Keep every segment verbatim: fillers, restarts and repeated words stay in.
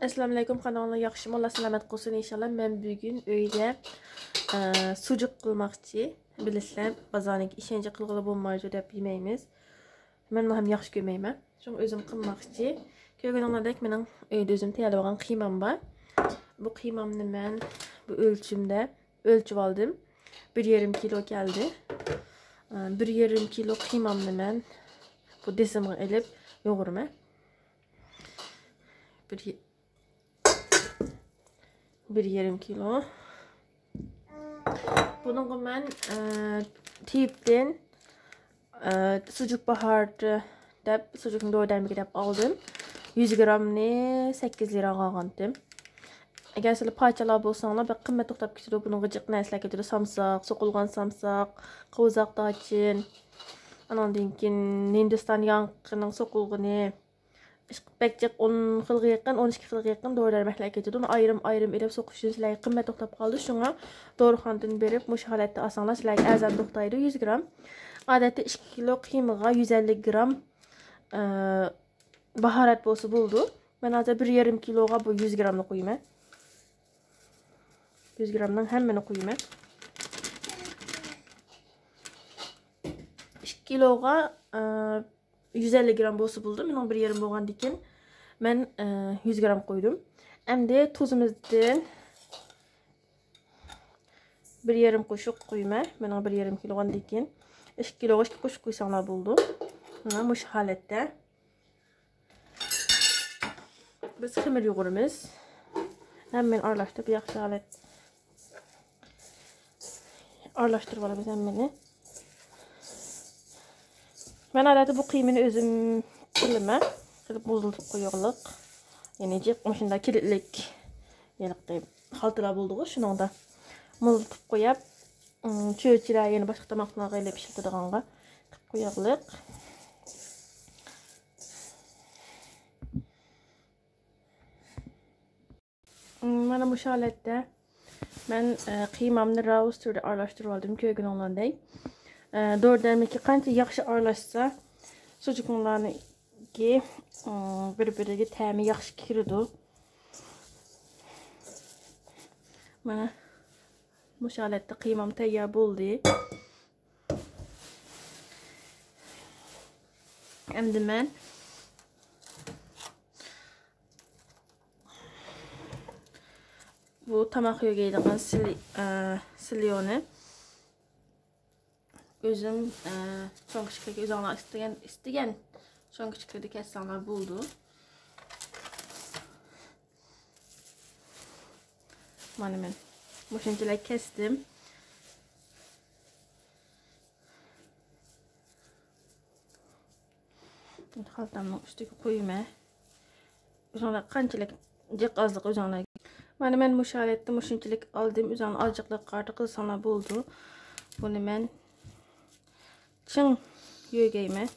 ئەسسالامۇئەلەيكۇم، قانداقلار، ياخشىمۇ؟ ئاللا سالامەت قىلسۇن ئىنشاللا. مەن بۈگۈن ئۆيدە، ئە، سۇجۇق قىلماقچى. بىلىسىلەر، بازارنىڭكى ئىشەنچ قىلغىلى بولمايدۇ دەپ يېمەيمىز. مەنمۇ ھەم ياخشى كۆرمەيمەن. شۇڭا ئۆزۈم قىلماقچى. كۆرگىنىڭلاردەك مېنىڭ ئۆيدە ئۆزۈم تەييارلىغان قىيمام بار. بۇ قىيمامنى مەن بۇ ئۆلچىمدە ئۆلچىۋالدىم. بىر يېرىم كىلو كەلدى. ئە، بىر يېرىم كىلو قىيمامنى مەن بۇ دېسىمغا ئېلىپ يۇغۇرىمەن. بىر يې-، بىر يېرىم كىلو. بۇنىڭغا مەن، ئە، تېيىپتىن، ئە، سۇجۇق باھاراتى دەپ، سۇجۇقنى دورا دەرمىكى دەپ ئالدىم. يۈز گرامنى سەككىز لىراغا ئالغانتىم. ئەگەر سىلەر پاچالا بولساڭلار، بەك قىممەت توختاپ كېتىدۇ. بۇنىڭغا جىق نەرسىلەر كېتىدۇ. سامساق، سوقۇلغان سامساق، قوۋزاق دارچىن، ئانىڭدىن كېيىن ھىندىستان ياڭىقىنىڭ سوقۇلغىنى، بەك جىق، ئون خىلغا يېقىن، ئون ئىككى خىلغا يېقىن دورا دەرمەكلەر كېتىدۇ. ئۇنى ئايرىم-ئايرىم ئېلىپ سوقۇشتىن سىلەرگە قىممەت توختاپ قالىدۇ. شۇڭا دورىخانىدىن بېرىپ مۇشۇ ھالەتتە ئالساڭلار سىلەرگە ئەرزان توختايدۇ، يۈز گرام. ئادەتتە ئىككى كىلو قىيمىغا يۈز ئەللىك گرام، ئە، باھارات بولسا بولىدۇ. مەن ھازىر بىر يېرىم كىلوغا بۇ يۈز گرامنى قويىمەن. يۈز گرامنىڭ ھەممىنى قويىمەن. ئىككى كىلوغا، ئە، يۈز ئەللىك گرام بولسا بولىدۇ. مېنىڭ بىر يېرىم بولغاندىكىن مەن، ئە، يۈز گرام قويدۇم. ئەمدى تۇزىمىزدىن بىر يېرىم قوشۇق قويىمەن. مېنىڭ بىر يېرىم كىلو بولغاندىكىن ئىككى كىلوغا ئىككى قوشۇق قويساڭلار بولىدۇ. مانا مۇشۇ ھالەتتە. بىز خېمىر يۇغۇرىمىز. ھەممىنى ئارىلاشتۇرۇپ ياخشى ھالەت. ئارىلاشتۇرۇپ ئالىمىز ھەممىنى. مەن ئادەتتە بۇ قىيمىنى ئۆزۈم قىلىمەن. قىلىپ مۇزلىتىپ قويۇغلۇق. يەنى جىق مۇشۇنداق كىلىتلىك ھېلىقى خالتىلار بولىدىغۇ، شۇنىڭدا مۇزلىتىپ قويۇپ، ئىم، چۆچۈرە، يەنە باشقا تاماقلارغا ئېلىپ ئىشلىتىدىغانغا قىلىپ قويۇغلۇق. مانا مۇشۇ ھالەتتە مەن، ئە، قىيمامنى راۋۇس تۈرىدە ئارىلاشتۇرۇۋالدىم، كۆرگىنىڭلاردەك. ئە، دورا دەرمىكى قانچە ياخشى ئارىلاشسا، سۇجۇقۇڭلارنىڭكى، ئە، بىر-بىرىگە تەمى ياخشى كىرىدۇ. مانا مۇشۇ ھالەتتە قىيمام تەييار بولدى. ئەمدى مەن بۇ تاماق يۆگەيدىغان سىلى-، ئە، سىليونى ئۆزۈم، ئە، چوڭ كىچىكلىكى ئۆزۈڭلار ئىستىگەن، ئىستىگەن چوڭ كىچىكلىكىدە كەسسەڭلار بولىدۇ. مانا مەن مۇشۇنچىلىك كەستىم. خالتامنىڭ ئۈستىگە قويىمەن. ئۆزۈڭلار قانچىلىك جىق ئازلىق ئۆزۈڭلار. مانا مەن مۇشۇ ھالەتتە مۇشۇنچىلىك ئالدىم. ئۆزۈڭلار ئازجىقلىققا قارىتا قىلساڭلار بولىدۇ. بۇنى مەن چىڭ يۆگەيمەن.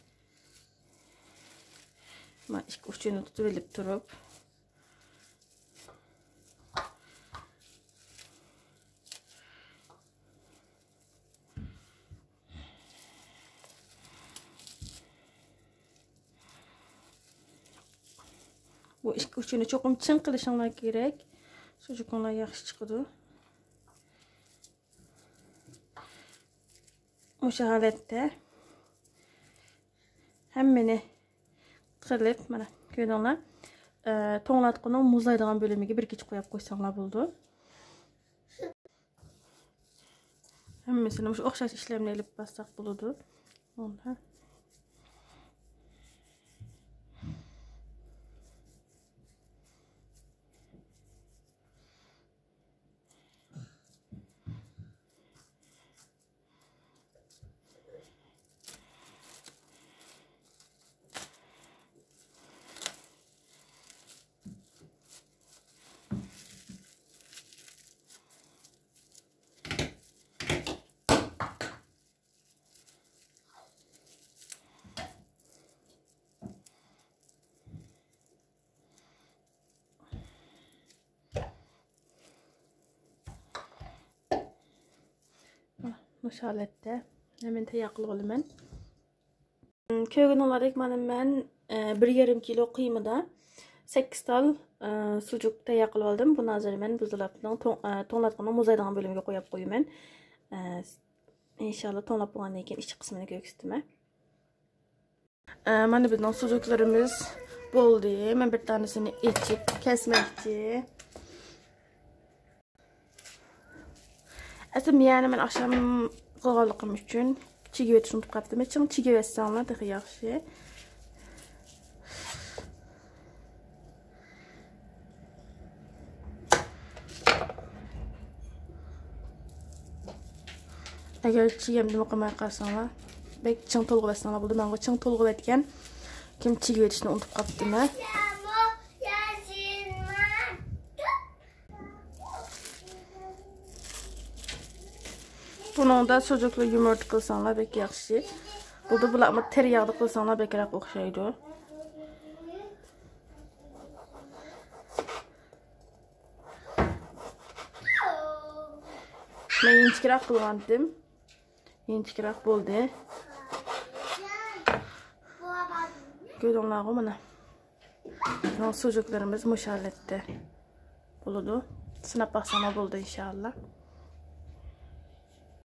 مانا ئىككى ئۇچىنى تۇتۇپ ئېلىپ تۇرۇپ. بۇ ئىككى ئۇچىنى چوقۇم چىڭ قىلىشىڭلار كېرەك. سۇجۇقۇڭلار ياخشى چىقىدۇ. مۇشۇ ھالەتتە ھەممىنى قىلىپ، مانا كۆردۈڭلار. ئە، توڭلاتقۇنىڭ مۇزلايدىغان بۆلۈمىگە بىر كېچە قويۇپ قويساڭلار بولىدۇ. ھەممىسىنى مۇشۇ ئوخشاش ئىشلەمنى ئېلىپ باسساق بولىدۇ. مۇشۇ ھالەتتە ھەممىنى تەييار قىلىۋالىمەن. كۆرگىنىڭلاردەك مانا مەن، ئە، بىر يېرىم كىلو قىيمىدا سەككىز تال، ئە، سۇجۇق تەييار قىلىپ ئالدىم. بۇنى ھازىر مەن بۇزدۇلاپنىڭ توڭ-، ئە، توڭلاتقۇنىڭ مۇزلايدىغان بۆلۈمىگە قويۇپ قويىمەن. ئە، ئىنشاللا توڭلاپ بولغاندىن كېيىن ئىچ قىسمىنى كۆرسىتىمەن. ئە، مانا بىزنىڭ سۇجۇقلىرىمىز بولدى. مەن بىر دانىسىنى ئېچىپ كەسمەكچى. ئەسلى مىيەنى مەن ئاخشام قىلغانلىقىم ئۈچۈن چىگىۋېتىشنى ئۇنتۇپ قاپتىمەن. چىڭ چىگىۋەتسەڭلار تېخى ياخشى. ئەگەر چىگەمدىمۇ قىلماي قالساڭلار، بەك چىڭ تولغىۋەتسەڭلار بولىدۇ. مەنغۇ چىڭ تولغىۋەتكەن، كېيىن چىگىۋېتىشنى ئۇنتۇپ قاپتىمەن. بۇنىڭدا سۇجۇقلۇق يۇمۇرتقا قىلساڭلار بەك ياخشى. بۇدا بۇلارمۇ تېرىياغدا قىلساڭلار بەكرەك ئوخشايدۇ. مەن ئىنچىكىرەك قىلغانتىم. ئىنچىكىرەك بولدى. كۆردۈڭلارغۇ مانا. بۇنىڭ سۇجۇقلىرىمىز مۇشۇ ھالەتتە بولىدۇ. سىناپ باقساڭلار بولىدۇ ئىنشاللا.